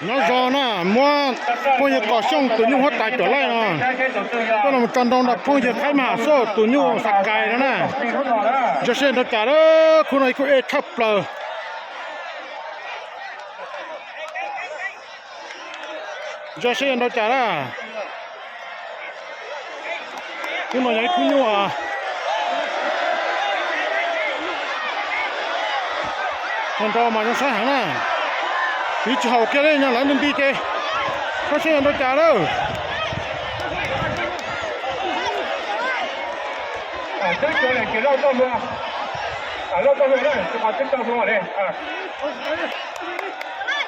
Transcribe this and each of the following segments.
Nyob zoo na, muab phooj ywg Kom Xyooj tus nyuj huab tais Cuam Laij no coj los tso nrau nram phooj ywg Khaib Mab Ham Xoj tus nyuj Xas Kais no na. Ntsa siab nrau cas lawm, khub no ib khub ej tshaj plaws. Ntsa siab nrau cas na. Khub no yog ib khub nyuj nrau mas zoo saib heev na. Tiv tsis haum kiag li, nyob lawv nti nti ces koj saib yog nrau cas lawm.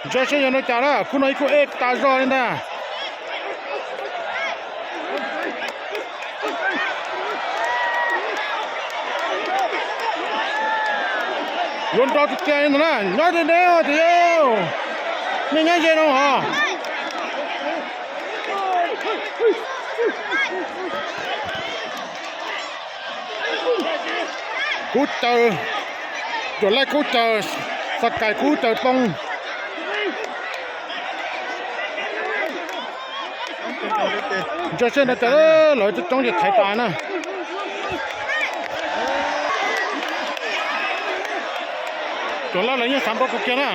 Ntsa siab yog nrau cas na, khub no ib khub ej tas zog li ntag. Yuav nrau tiag tiag li ntag na, nyob deb deb os, nej nyob ze no os. Kub Caws, Cuam Laij Kub Caws, Xas Kais Kub Caws Toob. Ntsa siab nrau cas lawm, coob coob ces thaiv tas na. Cuam Laij lawv yeej xav nrau kawg kiag na.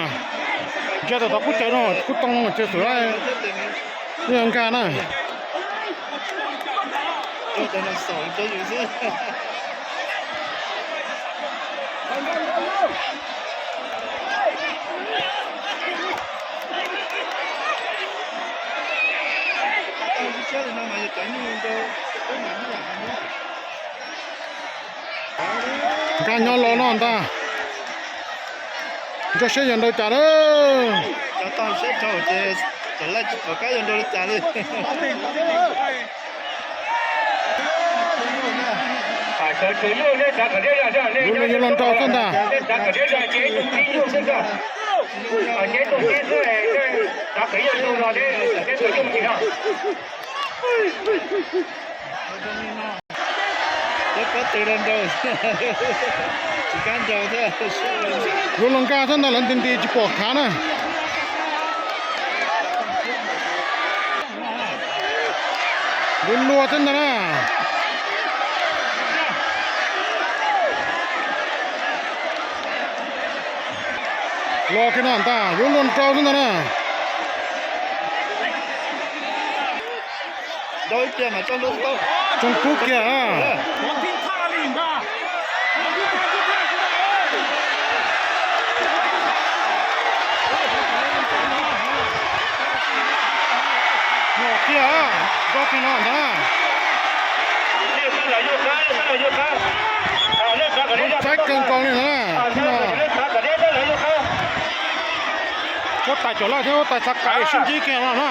Ntsia tom tod Kub Caws no, Kub Toob no mas Cuam Laij yeej nkag na. Nkag nyo los no ntag. Ntsa siab yog nrau cas lawm. Yuav los yuav los nrau xwb ntag. Yuav los nkag xwb ntag, lawv nti nti tsis pom khav na. Luag luag xwb ntag na. Los kiag no ntag, yuav luag nrau xwb ntag na. Tsoo kub kiag. Nyuam kiag, nrau kiag no ntag na. Saib kawg nkaus li ntag na, no. Huab tais Cuam Laij thiab huab tais Xas Kais sib ntsib kiag no na.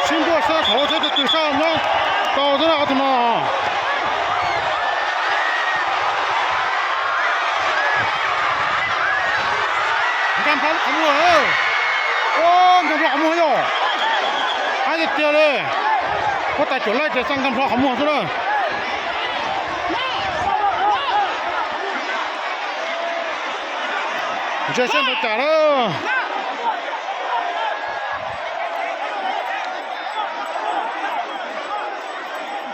Sib npuaj sab hauv thiab tus twg sab nyob tau xwb na ob tug no. Nkag nplho qhov muag, nkag nplho qhov muag yog. Haib tiag tiag li. Huab tais Cuam Laij ces xaj nkag nplho qhov muag xwb na. Ntsia saib nrau cas lawm.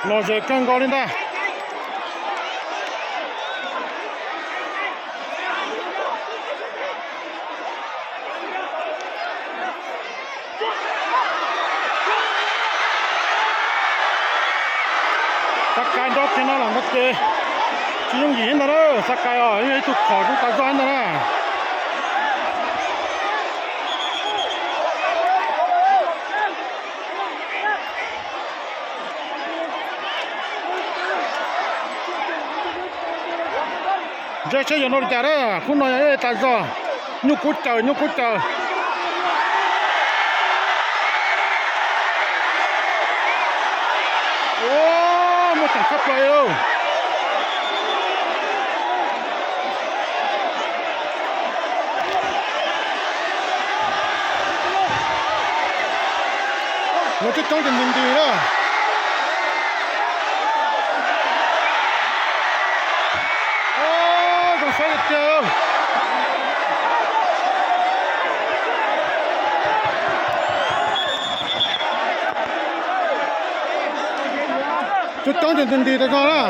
Lom zem kawg nkaus li ntag. Xas Kais nrau kiag no los ntag ces tsis yooj yim ntag na. Xas Kais os, yog ib tug khom zoo tas zog ntag na. Ntsia saib yuav nrau li cas na, khub no yog ib tas zog. Nyuj kub caws, nyuj kub caws. Muaj ceem tshaj plaws li. Coob coob ces nti nti na. Zoo saib tiag tiag. Coob coob ces nti nti tas zog na.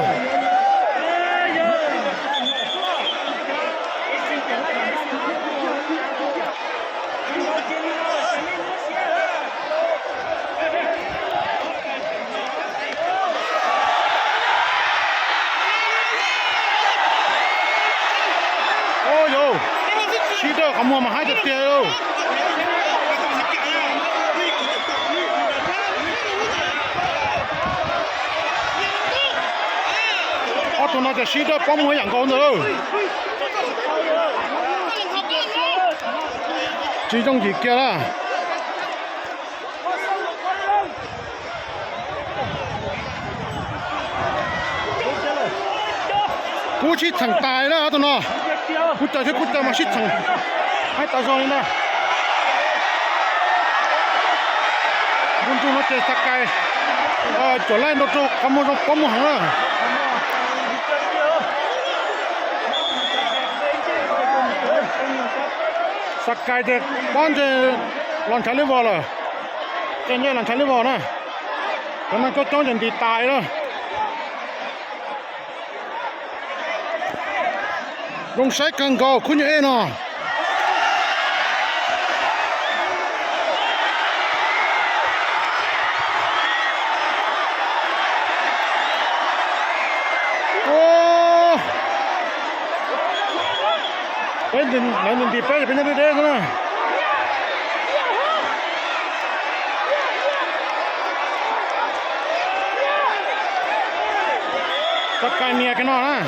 Ua yau, sib dawj qhov muag mas haib tiag tiag lauj. Ob tug no ces sib dawj pob muag yam nkaus ntawd lauj. Tsis yooj yim kiag lawm. Kuj sib txheem tas na ob tug no. Kuj caw thiab kuj caw mas sib txheem haib tas zog li na. Ntu ntu no ces Xab Kais cuam laij nrau rau qhov muag zoo pob muag heev na. Xab Kais ces pob ntseg los ntshav lib vog lawm. Ces ntsej los ntshav lib vog na. Cov neeg coob coob ces nti tas lawm. Zoo saib kawg nkaus khub nyuj ej no. Peb, lawv nti nti peb ces peb nyob deb deb xwb na. Xab Kais nias kiag no na.